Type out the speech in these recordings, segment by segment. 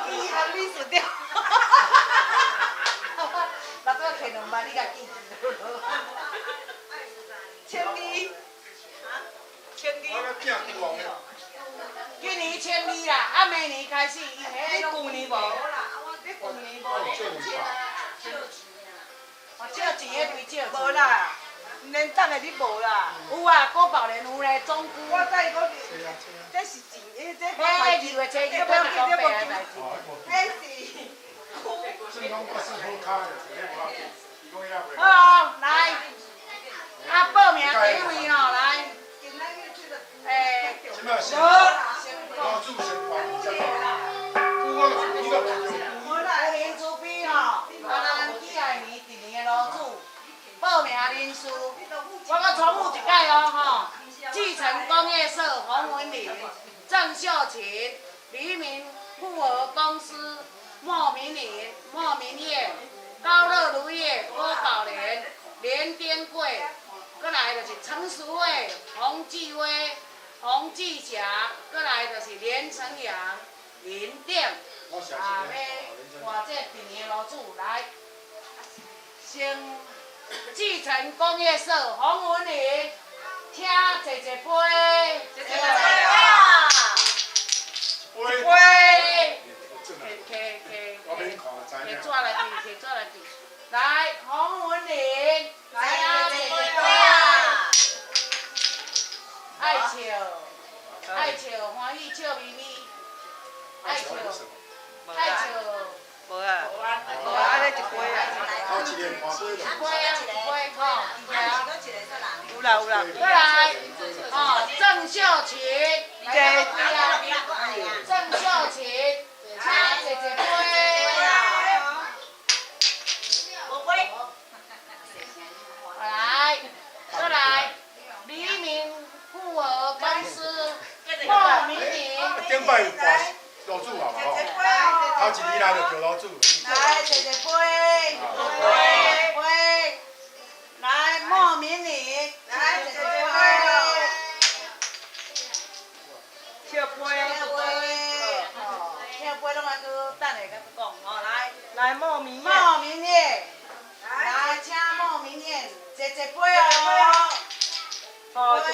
伊含秘書長。若拄摕200，你共記。千二，千二。今年千二啦，啊明年開始伊你舊年無？你舊年無？借錢的歸借錢。無啦，連等的你無啦。有啊，郭寶蓮有咧，總區。我知講，這是錢，這。彼2月初一，這無講白的代誌。彼是。好，來，啊報名第一位吼，來。欸。吳林主筆吼，啊咱喜愛年一年的爐主，報名人數，我閣重複一擺哦吼。繼承工業社洪文玲、鄭秀琴、黎明富和公司莫明玲、莫明燕、高樂如業郭寶蓮、連天貴，閣來就是陳淑慧、洪繼威、洪繼霞，閣來就是連成陽、林定，啊，欲換這一年的爐主來，先繼承工業社洪文玲，請坐一杯，坐一杯啊！一杯，摕摕摕摕紙來挃，摕紙來挃，來洪文玲，請坐一杯啊！愛笑，愛笑，歡喜笑眯眯，愛笑，愛笑。無啊，無啊，按呢一杯啊。一杯啊，一杯吼，對啊。有啦有啦。過來，哦，鄭秀琴，來杯啊，鄭秀琴，請坐一杯。無杯。來，過來，黎明富和公司莫明玲。頂擺有掛爐主啊嘛吼，頭一年來就叫爐主。來，坐一杯，杯，杯。來，莫明玲，來坐一杯。笑杯。笑杯，哦，笑杯攏愛閣等下閣講，吼來。來莫明莫明燕，來請莫明燕坐一杯哦。好，一杯。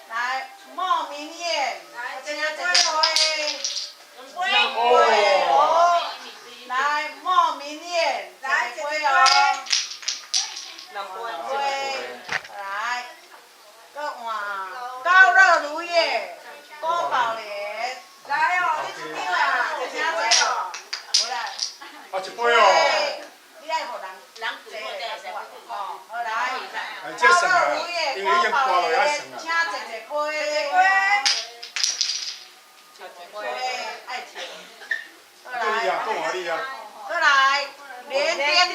來，莫明燕，請坐一杯。兩杯。哦。來，莫明燕，來一杯哦。兩杯。杯。來，閣換高樂如業，郭寶蓮。來哦，你一張啊，請坐哦。無啦。啊，一杯哦。你愛予人人坐哦，好來。哎，這算啊，因為已經掛落來算啊。請坐一杯。一杯。愛笑。對啊，講互你啊。閣來，連天貴，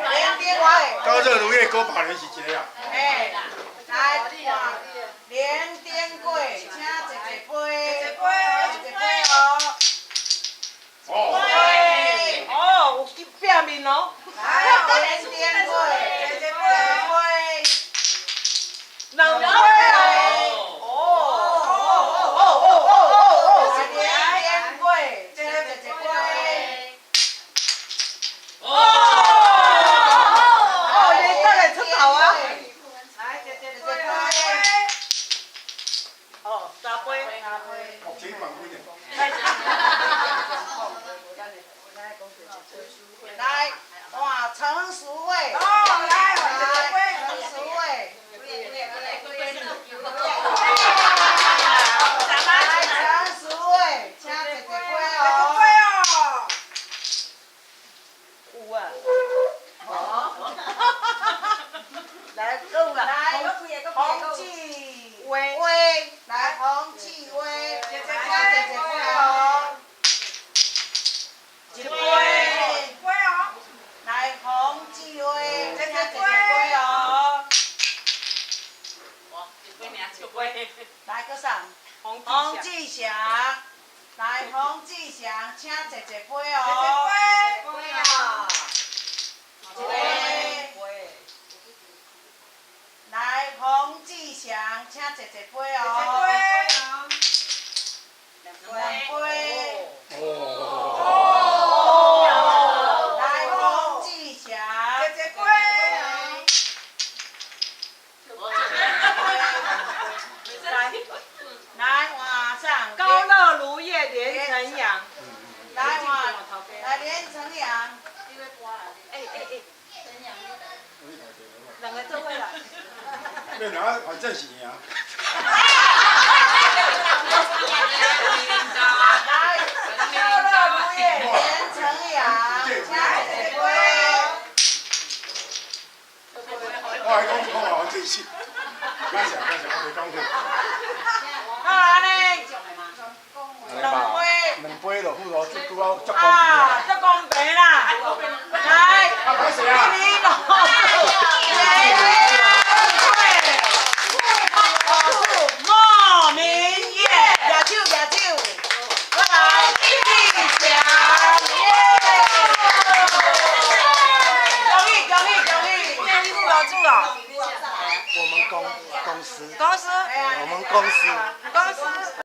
連天貴。高熱如業郭寶蓮是一個啊。哎，來換連天貴，請坐一杯。一杯，一杯哦。哦。哦，有去拼面哦。來，連天貴，一杯，杯。兩杯哦。哦哦哦哦哦哦哦。連天貴，坐一杯。哦。哦，你等下出頭啊。來，坐一杯。哦，三杯。三杯。目前萬幾呢？來，換陳淑慧。哦，來，來，陳淑慧。來，陳淑慧，請坐一杯哦。有啊。哦。來，夠啦。來，洪繼威。威，來，洪繼威，請坐一杯哦。一杯。來，洪繼威，請坐一杯哦。一杯。來，閣啥？洪洪志祥，來，洪志祥，請坐一杯哦。一杯一杯。來，洪志祥，請坐一杯哦。業連成陽。來換，來連成陽。欸欸欸，兩个做伙來。免啦，反正是贏。來，笑樂如業連成陽，請一杯。我還講講啊，反正是。感謝感謝，我袂講過。好按呢，兩杯。兩杯就好咯，這拄好足公平。啊，足公平啦！來，一年老主，連老主莫明月，舉手舉手，過來，立強耶！恭喜恭喜恭喜！你是老主哦？我們公司。公司。我們公司。公司。